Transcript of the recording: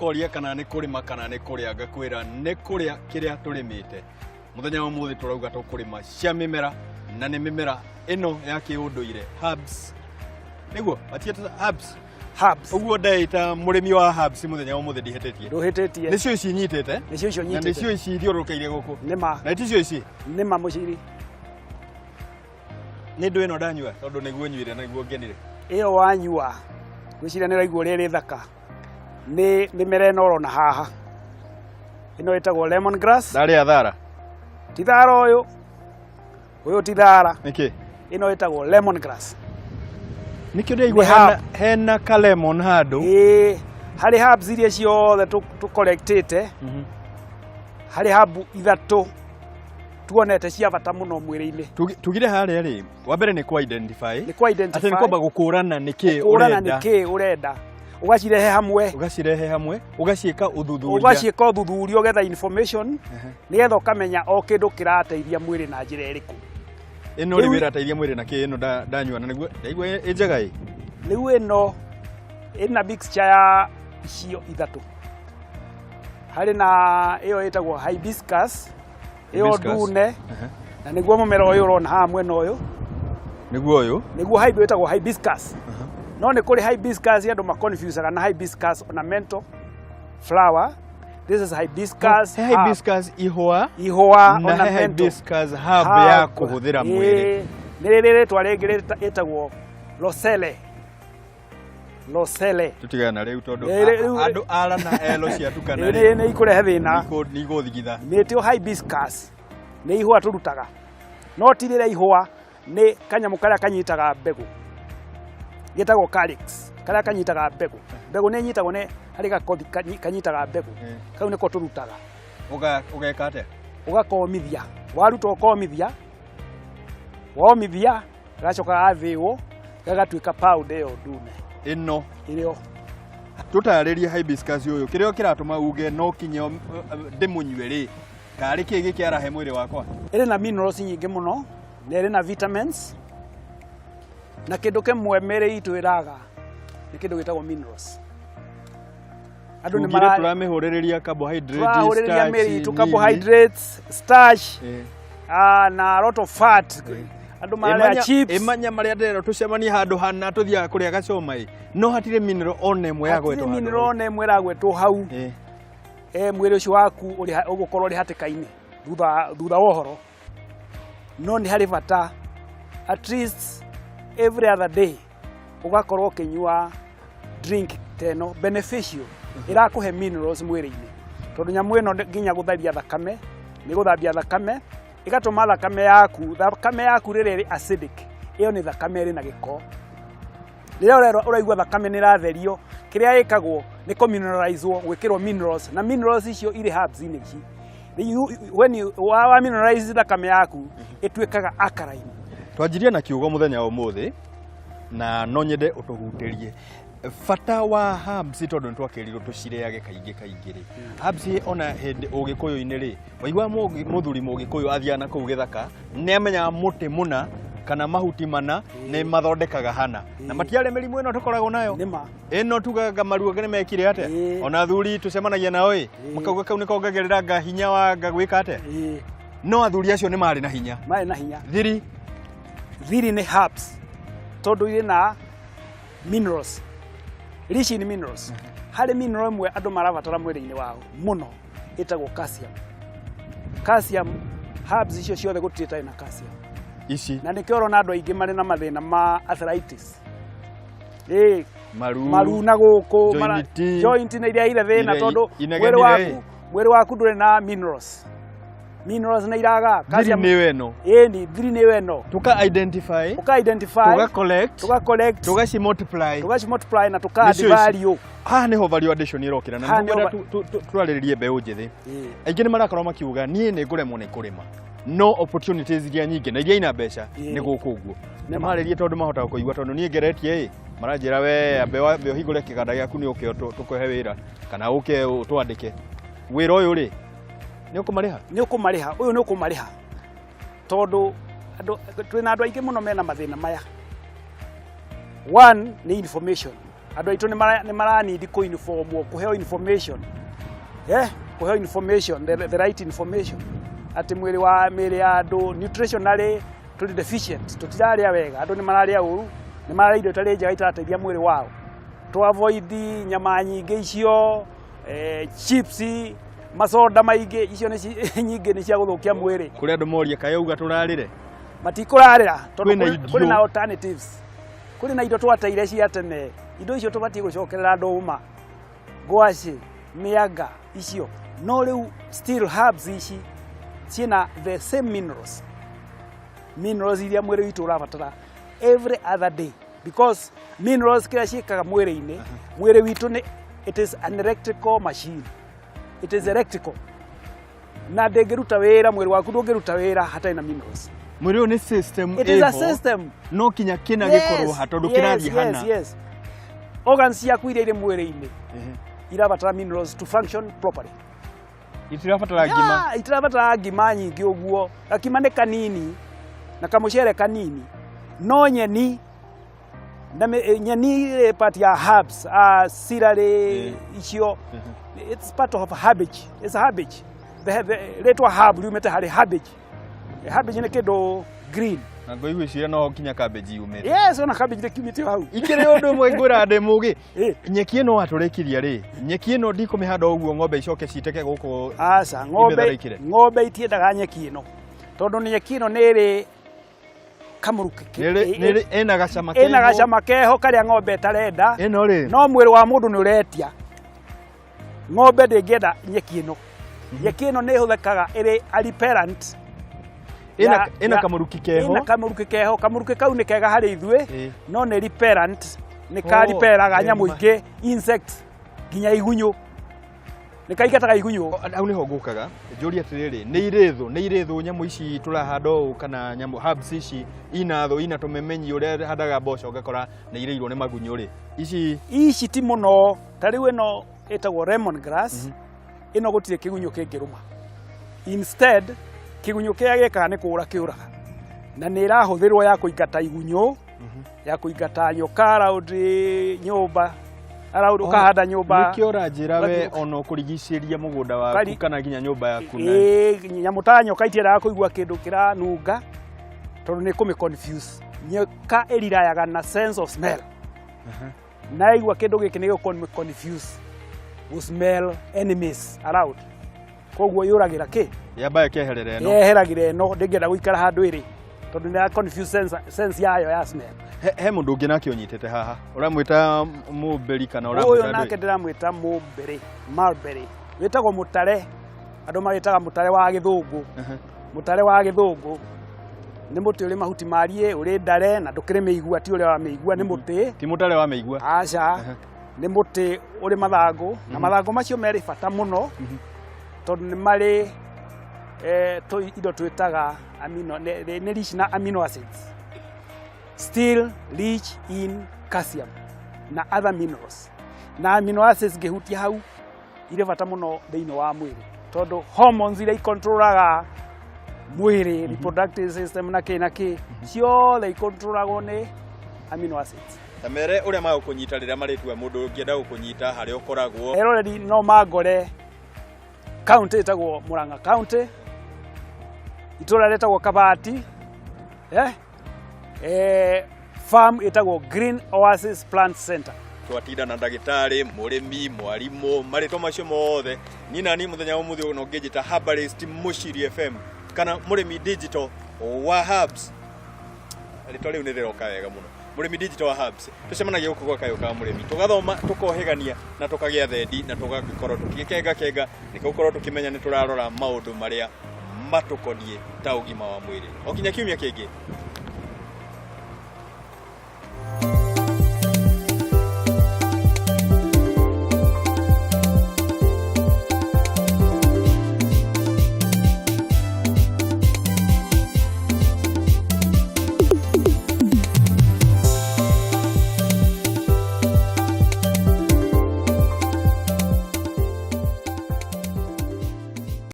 Ũkoria kana nĩ kũrĩma kana nĩ kũrĩa, ngakwĩra nĩ kũrĩa kĩrĩa tũrĩmĩte. Mũthenya wa ũmũthĩ tũrauga tũkũrĩma cia mĩmera, na nĩ mĩmera ĩno ya kĩũndũire, herbs. Nĩguo, matiĩtaga herbs? Herbs. Ũguo ndeĩta mũrĩmi wa herbs mũthenya wa ũmũthĩ ndihĩtĩtie. Ndũhĩtĩtie. Nĩcio ici nyitĩte. Nĩcio icio Na nyitĩte. nĩcio ici ithiũrũrũkĩirie gũkũ. Nĩma. Na ticio ici? Nĩma mũciri. Nĩ ndũ ĩno ndanyua tondũ nĩguo nyuire na nĩguo ngenire. Ĩyo wanyua ngwĩciria nĩ ũraigua ũrĩa ĩrĩ thaka. Nĩ mĩmera ĩno ũrona haha. Ĩno ĩtagwo lemon grass. Ndarĩa thara. Ti thara ũyũ. Ũyũ ti thara. Nĩkĩ? Ĩno ĩtagwo lemon grass. Nĩkĩo ndĩraigua Nĩ hena, hena ka lemon handũ. Ĩĩ, harĩ herbs iria ciothe tũ collectĩte, harĩ herb ithatũ tuonete cia bata mũno mwĩrĩ-inĩ. Tugire harĩa rĩ, wa mbere nĩ kũ identify. Nĩ kũ identify. Atĩ nĩ kwamba gũkũrana nĩkĩ Kũrana ũrenda. nĩkĩ ũrenda. Ũgacirehe hamwe. Ũgacirehe hamwe, ũgaciĩka ũthuthuria. Ũgaciĩka ũthuthuria, ũgetha information, nĩgetha ũkamenya o kĩndũ kĩrateithia mwĩrĩ na njĩra ĩrĩkũ. Ĩno rĩu ĩrateithia mwĩrĩ na kĩ ĩno ndanyua na nĩguo ndaigua ĩ njega ĩ? Rĩu ĩno ĩna mixture ya icio ithatũ. Harĩ na ĩyo ĩtagwo hibiscus, ĩyo Hibiscus. ndune, na nĩguo mũmera ũyũ ũrona haha mwena ũyũ. Nĩguo ũyũ? Nĩguo ĩtagwo hibiscus. No nĩ kũrĩ hibiscus andũ maconfusaga na hibiscus ornamental flower. This is hibiscus He herb. Hibiscus ihũa. Ihũa Na he ornamental. hibiscus herb ya kũhũthĩra mwĩrĩ. Ĩĩ, nĩ rĩrĩ rĩtwa rĩngĩ rĩtagwo roselle. Roselle. Tũtigane na rĩu tondũ Ĩĩ, andũ ara na elo ciatukana Ĩĩ, rĩ. nĩ ikũrehe thĩna. Nĩ igũthigitha. Mĩtĩ ĩyo hibiscus nĩ ihũa tũrutaga. No ti rĩrĩa ihũa, nĩ kanyamũ karĩa kanyitaga mbegũ. Gĩtagwo calyx, karĩa kanyitaga mbegũ. Mbegũ nĩ ĩnyitagwo nĩ harĩ gakothi kanyitaga mbegũ. Kau nĩko tũrutaga. Ũgeka atĩa? Ũgakomithia. Waruta ũkomithia. Womithia, gacoka gathĩo, gagatuĩka powder ĩyo ndune. Ĩno. Ĩrĩo. Tũtarĩrie hibiscus ũyũ, kĩrĩa kĩratũma uge no kinya ndĩmũnyue rĩ, karĩ kĩ gĩkĩarahe mwĩrĩ wakwa? Ĩrĩ na minerals nyingĩ mũno, na ĩrĩ na vitamins, na kĩndũ kĩmwe mĩĩrĩ itũ ĩraga nĩ kĩndũ gĩtagwo minerals. Andũ nĩ mara tũramĩhũrĩrĩria carbohydrates, tũrahũrĩrĩria mĩĩrĩ itũ carbohydrates, starch, na a lot of fat. Andũ mararĩa chips. Ĩmanya marĩa ndĩrerwo tũcemanie handũ hana tũthiaga kũrĩa gacoma ĩ, no hatirĩ mineral ona ĩmwe ya Hatirĩ gwetwo handũ mineral hau. ona ĩmwe ĩragwetwo hau. Mwĩrĩ ũcio waku ũgũkorwo ũrĩ hatĩka-inĩ thutha wa ũhoro. No nĩ harĩ bata at least every other day ũgakorwo ũkĩnyua drink ta ĩno beneficial, ĩrakũhe minerals mwĩrĩ-inĩ, tondũ nyamũ ĩno nginya gũtheria thakame, nĩ gũthambia thakame, ĩgatũma thakame yaku rĩrĩa ĩrĩ acidic, ĩyo nĩ thakame ĩrĩ na gĩko. Rĩrĩa ũraigua thakame nĩ ĩratherio, kĩrĩa ĩkagwo nĩ kũmineralizwo, gwĩkĩrwo minerals, na minerals icio irĩ herbs-inĩ ici. When you wa mineralize thakame yaku, ĩtuĩkaga alkaline. Twanjirie na kiugo mũthenya wa ũmũthĩ, na no nyende ũtũhutĩrie bata wa herbs, tondũ nĩ twakĩrirwo tũcirĩage kaingĩ kaingĩ rĩ. Herbs ona hĩndĩ ũgĩkũyũ-inĩ rĩ, waigua mũthuri mũgĩkũyũ athiaga na kũu gĩthaka, nĩ amenyaga mũtĩ mũna kana mahuti mana nĩ mathondekaga hana, na matiarĩ mĩrimũ ĩno tũkoragwo nayo. Nĩma. Ĩno tugaga maruo nĩ mekire atĩa? Ona athuri tũcemanagia nao ĩ, makauga kau nĩ kongagĩrĩra nga hinya wa nga gwĩka atĩa? No athuri acio nĩ marĩ na hinya. Marĩ na hinya. Thiri. Thiri nĩ herbs, tondũ irĩ na minerals, rich in minerals. Harĩ mineral ĩmwe andũ marabatara mwĩrĩ-inĩ wao mũno, ĩtagwo calcium. Calcium, herbs icio ciothe gũtirĩ ĩtarĩ na calcium. Ici. Na nĩkĩo ũrona andũ aingĩ marĩ na mathĩna ma arthritis. Ĩĩ. Maru. Maru na gũkũ, Joint. Joint nĩ iria ire thĩna Iria tondũ inegenire mwĩrĩ ĩ. waku, mwĩrĩ waku ndũrĩ na minerals. Minerals nĩ iraga. Thiri Calcium. nĩyo ĩno. Ĩni, thiri nĩyo ĩno. Tuka identify, Uka identify, tuka collect, tuka collect, tugaci multiply, tugaci multiply na tuka add Nĩcio ici. value. Haha nĩho value addition ĩrokĩra, na Haha nĩguo nĩho ngwenda twarĩrĩrie mbeũ njĩthĩ. Aingĩ nĩ marakorwo makiuga niĩ nĩ ngũremwo nĩ kũrĩma, no opportunities iria nyingĩ na iria ina mbeca nĩ gũkũ ũguo. Nĩ ma. Marĩrie tondũ mahotaga kũigua, tondũ niĩ ngeretie ĩ, maranjĩra we ambe wambe ũhingũre kĩganda gĩaku nĩ ũke tũkũhe wĩra kana ũke ũtwandĩke wĩra ũyũ rĩ, nĩ ũkũmarĩha? Nĩ ũkũmarĩha, ũyũ nĩ ũkũmarĩha, tondũ andũ twĩna andũ aingĩ mũno mena mathĩna maya. One nĩ information. Andũ aitũ nĩ maranindi kũ-informwo, kũheo information, kũheo information, the right information, atĩ mwĩrĩ wa mĩĩrĩ ya andũ nutritionally tũrĩ deficient, tũtirarĩa wega, andũ nĩ mararĩa ũru, nĩ mararĩa indo itarĩ njega itarateithia mwĩrĩ wao. To avoid nyama nyingĩ icio, chips, macoda maingĩ, icio nĩ nyingĩ nĩ cia gũthũkia mwĩrĩ. Kũrĩ andũ moria kaĩ auga tũrarĩre. Matikũrarĩra tondũ Kwĩna kũrĩ na irio. alternatives, kũrĩ na indo twateire cia tene. Indo icio tũbatiĩ gũcokerera, ndũma, ngwacĩ, mĩanga icio. No rĩu still herbs ici ciĩna the same minerals iria mwĩrĩ witũ ũrabatara every other day, because minerals kĩrĩa ciĩkaga mwĩrĩ-inĩ, mwĩrĩ witũ nĩ, it is an electrical machine, it is electrical, na ndĩngĩruta wĩra, mwĩrĩ waku ndũngĩruta wĩra hatarĩ na minerals. Mwĩrĩ ũyũ nĩ system. It is a ĩho, system. No kinya kĩna gĩkorwo ha tondũ kĩrathiĩ hana. Yes, organs ciaku iria irĩ mwĩrĩ-inĩ irabatara minerals to function properly. Itirabatara ngima. Yeah, itirabatara ngima nyingĩ ũguo. Gakima nĩ kanini na kamũcere kanini, no nyeni na nyeni ĩrĩ part ya herbs, celery icio, it's part of herbage, it's a herbage. Rĩtwa herb riumĩte harĩ herbage. Herbage nĩ kĩndũ green. Na ngũigua no kinya cabbage yumĩte. Yes, ona cabbage nĩ kiumĩte o hau. Ikĩrĩ ũndũ ũmwe ngwĩra ndĩ mũgĩ. Nyeki ĩno watũrĩkiria rĩ, nyeki ĩno ndikũmĩhanda ũguo ng'ombe icoke citeke gũkũ? Aca, ng'ombe Imĩtharĩkĩre. Ng'ombe itiendaga nyeki ĩno tondũ nyeki ĩno nĩ ĩrĩ kamũrukĩ. Ĩna gacama. Ĩna gacama keho karĩa ng'ombe ĩtarenda. Ĩno rĩ? No mwĩrĩ wa mũndũ nĩ ũretia. Ng'ombe ndĩngĩenda nyeki ĩno. Nyeki ĩno nĩ ĩhũthĩkaga ĩrĩ a repellent. Ĩna kamũruki keho. Ĩna kamũrukĩ keho. Kamũrukĩ kau nĩ kega harĩ ithuĩ, no nĩ repellent, nĩ Oh, kariperaga nyamũ ĩ ingĩ, insects, nginya igunyũ, nĩ kaingataga igunyũ. Hau nĩho ngũkaga njũrie atĩrĩrĩ, nĩ irĩ thũ nyamũ ici tũrahanda ũũ, kana nyamũ herbs ici ina thũ, ina tũmemenyi, ũrĩa handaga mboco ũgakora nĩ irĩirwo nĩ magunyũ rĩ, ici? Ici ti mũno. Ta rĩu ĩno ĩtagwo lemon grass. Ĩno gũtirĩ kĩgunyũ kĩngĩrũma. Instead, kĩgunyũ kĩrĩa gĩkaga nĩ kũũra kĩũraga, na nĩ ĩrahũthĩrwo ya kũingata igunyũ, ya kũingata nyoka around nyũmba, around ũkahanda nyũmba. Nĩkĩo ũranjĩra we Ũgathiĩ- ona ũkũrigicĩria mũgũnda waku kana nginya nyũmba yaku na Ĩĩ, nyamũ ta nyoka itiendaga kũigua kĩndũ kĩranunga tondũ nĩ kũmĩ confuse. Nyoka ĩrirayaga na sense of smell, na yaigua kĩndũ gĩkĩ nĩ gĩkũ confuse gũ smell enemies around, koguo yũragĩra kĩ? Yamba ĩkeherera ĩno. Yeheragĩra ĩno, ndĩngĩenda gũikara handũ ĩrĩ tondũ nĩ ya confuse sense yayo ya smell. He mũndũ ũngĩ nake ũnyitĩte haha, ũramwĩta mũmbĩri kana Ũyũ ũramwĩta nake ndũĩ? Ndĩramwĩta mũmbĩrĩ, mulberry, wĩtagwo mũtare, andũ mawĩtaga mũtare wa gĩthũngũ. Mũtare wa gĩthũngũ nĩ mũtĩ ũrĩ mahuti mariĩ, ũrĩ ndare na ndũkĩrĩ mĩigua, ti ũrĩa wa mĩigua, nĩ mũtĩ. Ti mũtare wa mĩigua? Aca, nĩ mũtĩ ũrĩ mathangũ, na mathangũ macio merĩ bata mũno tondũ nĩ marĩ indo twĩtaga amino, nĩ rich na amino acids, still rich in calcium na other minerals. Na amino acids, ngĩhutia hau, irĩ bata mũno thĩinĩ wa mwĩrĩ tondũ hormones iria ikontrolaga mwĩrĩ, reproductive system na kĩ na kĩ, ciothe ikontrolagwo nĩ amino acids. Ta mere ũrĩa magũkũnyita rĩrĩa marĩtua, mũndũ ũngĩenda gũkũnyita, harĩa ũkoragwo. Eroreri no mangore county ĩtagwo Murang'a County, itũra rĩtagwo Kabati, farm ĩtagwo Green Oasis Plant Center. Twatinda na ndagĩtarĩ, mũrĩmi, mwarimũ, marĩtwa macio mothe. Niĩ nani mũthenya wa ũmũthĩ ũyũ no ngĩnjĩta Herbalist Mũciri FM kana mũrĩmi digital wa herbs. Rĩtwa rĩu nĩ rĩroka wega mũno, mũrĩmi digital wa herbs. Tũcemanagia gũkũ gwa Kayũ ka Mũrĩmi, tũgathoma, tũkohĩgania na tũkagĩa thendi na tũgagĩkorwo tũgĩkenga kenga nĩ gũkorwo tũkĩmenya nĩ tũrarora maũndũ marĩa matũkoniĩ ta ũgima wa mwĩrĩ. O kinya kiumia kĩngĩ.